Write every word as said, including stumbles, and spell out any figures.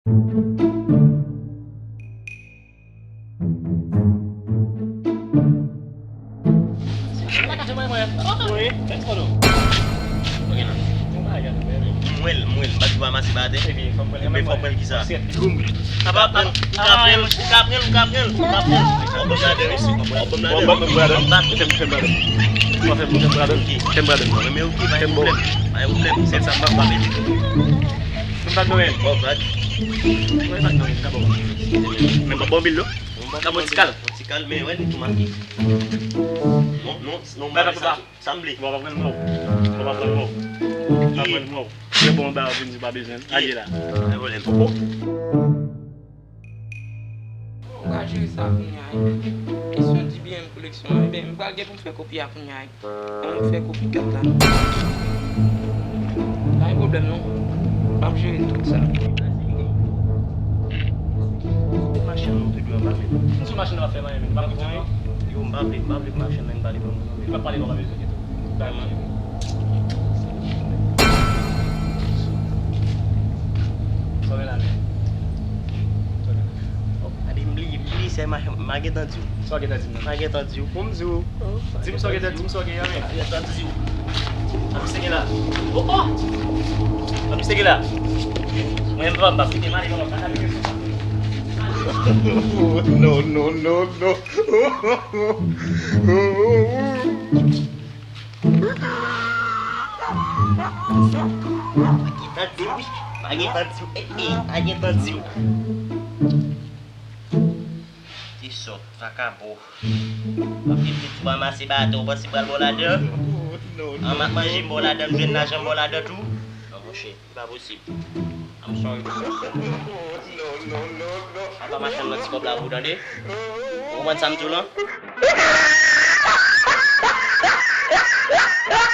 Mwen, mwen, bat pou amase batè. Epi fò pran l kisa? Sa pa pran l, ou ka pran l, ou ka pran l, ou ka pran l, ou ka pran l. Ou ka pran l. Fò pran ladan, mesye. Fò pran ladan. Fè m bradan. Fè m bradan. Fè m bradan. Fè m bradan. Mwen, men oke, pa gen pwoblèm. Pa gen pwoblèm. Sèl sa m pa pran. Mwen pa donnen. Bon, bag. Mwen pa donnen, sa bon. Men bon, bon bil, non? Ka bon ti kal. Bon ti kal, men wè, li tou make. Non, non, non, mwen pa sa. Sanble. Bon, pa pran l, non. Bon, pa pran l, non. Pa pran l, non. Se bon, ba, vin di pa bezwen. Aye la. Ay, volè. Ou pral jere sa kounye a, wi. Kesyon di byen koleksyon an, ebyen, m pral gen pou m fè kopi a kounye a, wi. An m fè kopi kat la. Pa gen pwoblèm, non. M ap jere tout sa. Machann nou tou dwe anba, men. M sou machann nan ap fè manyen, men. M pa konprann. Yo, m pa vle, m pa vle machann nan vin pale ban mwen, non, men. Li p ap pale non, pa bezwen. Sa w gen la menm? Sa w gen la? Oh, gade, m bliye, m bliye, se ma, ma gentan di w. Sa w gentan di m nan? Ma gentan di w. Pou m di w. Di m sa w gentan, di m sa w gen an menm. Ma gentan di w. Sa misye gen la? Oh, oh! Sa misye gen la? Mwen, m pa, m pa kite m ale, non, non, pa kite m ale. No, no, no, no. Pa gentan di w, wi. Pa gentan di w, eh, eh, pa gentan di w. Ti sòt, vakabon. W ap vin di tou ranmase batè, w panse pral ba w ladan? An m ap manje, m ba w ladan, m jwenn lajan, m ba w ladan tou. Non, monchè. Se pa posib. I'm sorry, bro. Apa machann nan ti kòb la pou w tande. Ou konprann sa m di w lan?